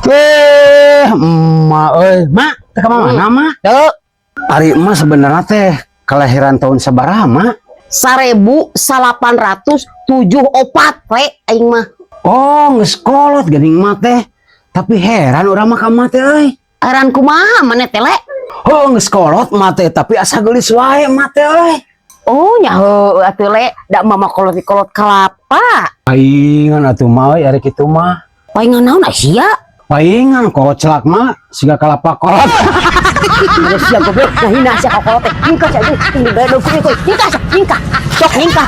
Eh, emak euy, Mak, teh ka mana, Mak? Tuh, Ari emak sebenarnya teh kelahiran tahun sabaraha, Mak? 1874 we aing mah. Oh, geus kolot geuning emak teh. Tapi heran urang mah ka emak teh euy. Heran kumaha maneh teh le? Oh, geus kolot emak teh, tapi asa geulis wae emak teh euy. Oh, nya heueuh atuh le, da mama kolot kolot kelapa. Paingan atuh mah euy ari kitu mah. Paingan naon ah sia? Paingan kolot celak mah siga kalapa kolot. Geus sia goblok, nah hina sia ka kolot teh. Hingkah sia aduh, ini bae dong kuy. Hingkah sia, hingkah. Sok hingkah.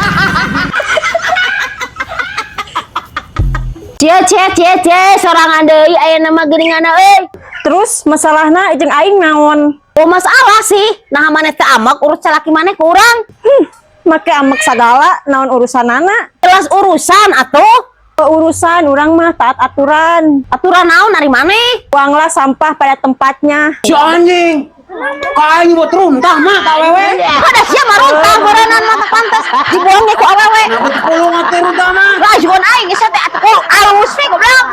Cie cie cie cie, sorangan deui aya nama geuninganna euy. Terus masalahna jeung aing naon? Oh masalah sih, nah maneh teh amak urus salaki maneh ku urang. Make amek sagala naon urusanana? Jelas urusan atuh. Urusan urang mah taat aturan. Aturan naon ari maneh? Buanglah sampah pada tempatnya. Si anjing. Ka aing buat runtah mah ka awewe. Ada sia maruntah beureunan mah teu pantes dibuangnya ku awewe. Kulung atuh runtah mah. Lah juan aing geus teh atuh ku alus we goblok.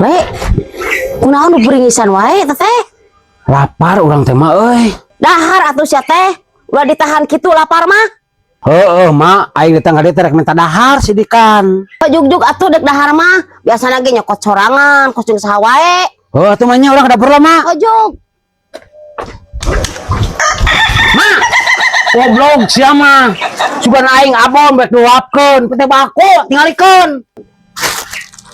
Le, kunaon nu beringisan wae teh teh? Lapar urang teh mah euy. Dahar atuh sia teh. Ulah ditahan kitu lapar mah. Heeh, mak, aing datang ka dieu teh rek minta dahar sidikan. Jugjug atuh dek dahar mah. Biasana ge nyokot sorangan, kos jeung saha wae. Heuh, atuh mah nya urang ka dapur lah, mak. Ojog. Mak, goblok sia mah. Sugan aing abon bek duapkeun, teh bako tingalikeun.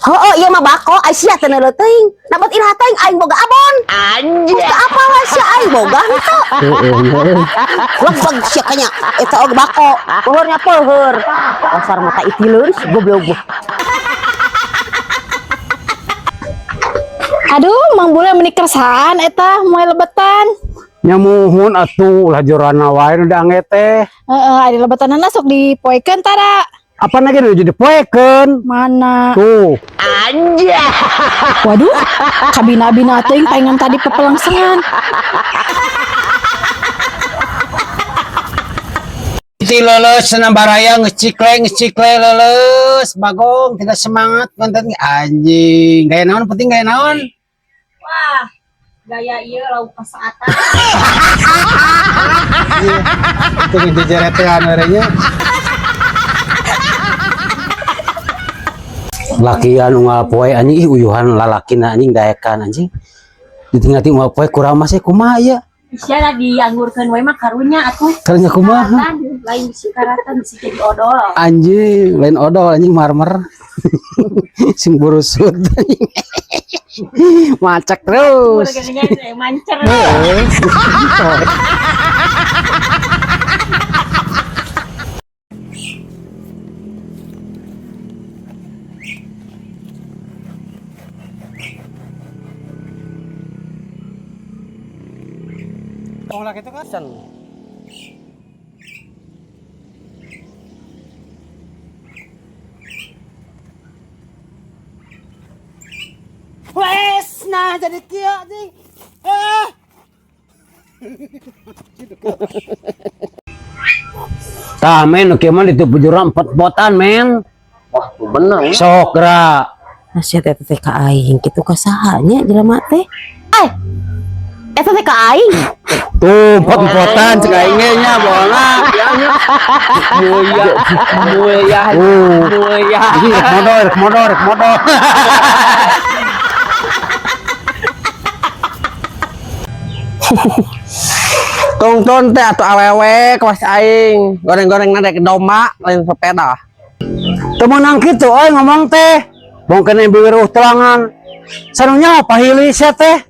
Heueuh, ieu mah bako, ai sia teh neuleuh teuing. Nabat iraha teuing aing boga abon. Anjir. Teu apa we sia aing boga henteu. Lebeg sia kanya eta oge bako. Peuheurnya peuheur. Dasar mata itileun si goblok. Aduh, Mang Bule meni kersaan eta moal lebetan. Nya muhun atuh ulah jorana wae nu dange teh. Heeh, ari lebetanana sok dipoekeun tara. Apa lagi nu jadi poekeun? Mana? Tuh, Waduh, kabina-bina teuing paingan tadi pepelengsengan. Ti leuleus senam baraya ngecikle ngecikle leuleus bagong tidak semangat konten anjing gaya naon penting gaya naon. Wah, gaya ieu lauk kasaatan. Itu ngejejeretean merenya. Lakian unggal poe anjing ih uyuhan lalakina anjing daekan anjing. Ditinggal unggal poe kurang masih kumaha ieu? Sia lah dianggurkeun we mah karunya atuh. Karunya kumaha? Karatan, lain bisi karatan bisi jadi odol. Anjing, lain odol anjing marmer. Sing burusut anjing. Macak terus. Geuningan mancer. Heeh. Wes, nah jadi kieu anjing. Eh. Tah men, nu kieu mah ditupujuran empot-empotan men. Wah, bener. Sok gerak. Nah, sia teh teh ka aing kitu ka saha nya jelema teh? Eh. Eta teh ka aing. Tuh, empot-empotan cek aing ge nya bola. Muya, muya, Tuh. muya. Jadi rek modal, rek modal, rek modal. Tungtun teh atuh awewe kelas aing. Goreng-goreng rek domba lain sepeda. Teu meunang kitu euy ngomong teh. Bongkeun bibir telangan. Sanunya pahili sia teh.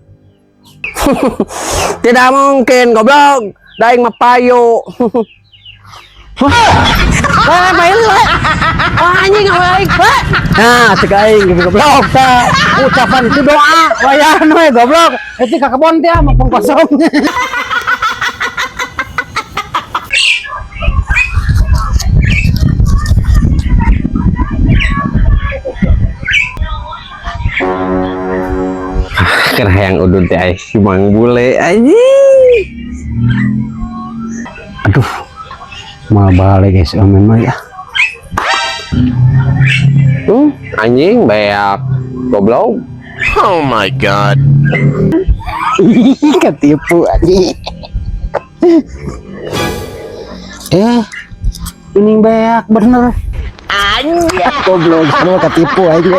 Tidak mungkin goblok. Da aing mah payu. Wah, pahili we. Wah, anjing awewe aing. Wah. Nah, cek aing gitu goblok tah. Ucapan itu doa, wayahan we goblok. Itu ka kebon teh mumpung kosong. Keur hayang udud teh aing si Mang Bule anjing. Aduh. Mau balik guys, amin mah ya. Anjing beak. Goblok. Oh my God. Ketipu anjing. Eh, ini beak bener. Anjing. Goblok, semua ketipu aja.